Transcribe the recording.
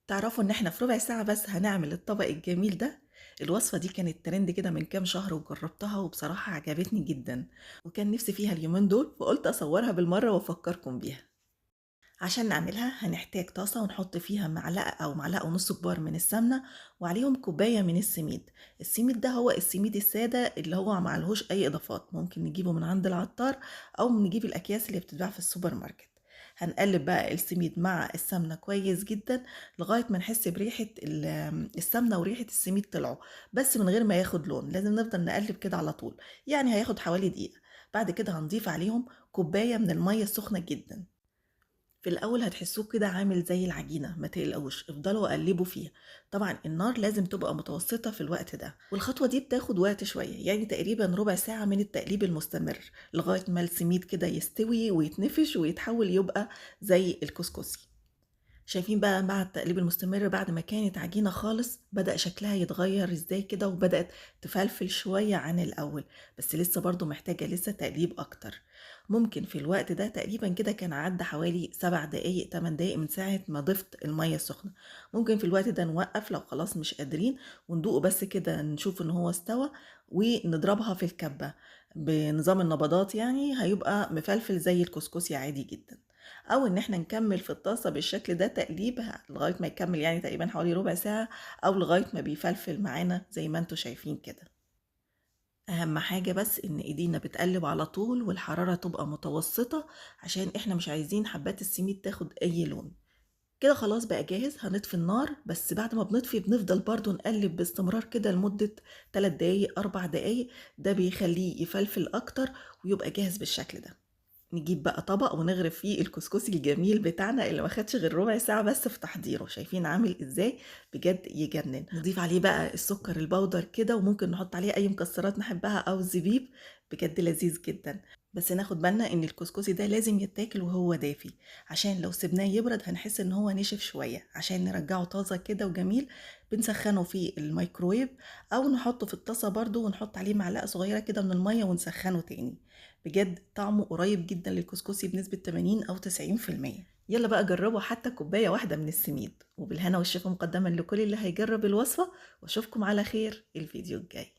تعرفوا ان احنا في ربع ساعة بس هنعمل الطبق الجميل ده. الوصفة دي كانت ترند كده من كام شهر وجربتها وبصراحة عجبتني جدا، وكان نفسي فيها اليومين دول فقلت اصورها بالمرة وافكركم بيها. عشان نعملها هنحتاج طاسة ونحط فيها معلقة أو معلقة ونص كبار من السمنة، وعليهم كوباية من السميد. السميد ده هو السميد السادة اللي هو معلهوش أي إضافات، ممكن نجيبه من عند العطار أو نجيب الأكياس اللي بتتباع في السوبر ماركت. هنقلب بقى السميد مع السمنة كويس جدا لغاية ما نحس بريحة السمنة وريحة السميد طلعوا، بس من غير ما ياخد لون، لازم نفضل نقلب كده على طول، يعني هياخد حوالي دقيقة. بعد كده هنضيف عليهم كوباية من المية السخنة جدا. في الأول هتحسوه كده عامل زي العجينة، ما تقلقوش، افضلوا قلبوا فيها. طبعا النار لازم تبقى متوسطة في الوقت ده، والخطوة دي بتاخد وقت شوية، يعني تقريبا ربع ساعة من التقليب المستمر لغاية ما السميد كده يستوي ويتنفش ويتحول يبقى زي الكسكسي. شايفين بقى مع التقليب المستمر بعد ما كانت عجينة خالص بدأ شكلها يتغير ازاي كده، وبدأت تفلفل شوية عن الأول، بس لسه برضو محتاجة لسه تقليب أكتر. ممكن في الوقت ده تقريبا كده كان عدى حوالي 7 دقايق 8 دقايق من ساعة ما ضفت المية السخنة. ممكن في الوقت ده نوقف لو خلاص مش قادرين، وندوقه بس كده نشوف ان هو استوى، ونضربها في الكبة بنظام النبضات، يعني هيبقى مفلفل زي الكسكسي عادي جدا. او ان احنا نكمل في الطاسة بالشكل ده تقليب لغاية ما يكمل، يعني تقريبا حوالي ربع ساعة او لغاية ما بيفلفل معانا زي ما انتوا شايفين كده. اهم حاجة بس ان ايدينا بتقلب على طول والحرارة تبقى متوسطة، عشان احنا مش عايزين حبات السميد تاخد اي لون. كده خلاص بقى جاهز، هنطفي النار. بس بعد ما بنطفي بنفضل برضو نقلب باستمرار كده لمدة 3 دقايق 4 دقايق، ده بيخليه يفلفل اكتر ويبقى جاهز بالشكل ده. نجيب بقى طبق ونغرف فيه الكسكسي الجميل بتاعنا اللي ما خدش غير ربع ساعة بس في تحضيره. شايفين عامل ازاي؟ بجد يجنن. نضيف عليه بقى السكر البودر كده، وممكن نحط عليه اي مكسرات نحبها او زبيب، بجد لذيذ جدا. بس ناخد بالنا ان الكسكسي ده لازم يتاكل وهو دافي، عشان لو سيبناه يبرد هنحس ان هو نشف شوية. عشان نرجعه طازة كده وجميل بنسخنه في الميكرويف، او نحطه في الطاسة برضو ونحط عليه معلقة صغيرة كده من المية ونسخنه تاني. بجد طعمه قريب جدا للكسكسي بنسبة تمانين أو تسعين في المية. يلا بقى جربوا حتى كوباية واحدة من السميد، وبالهنا والشفا مقدما لكل اللي هيجرب الوصفة، واشوفكم على خير الفيديو الجاي.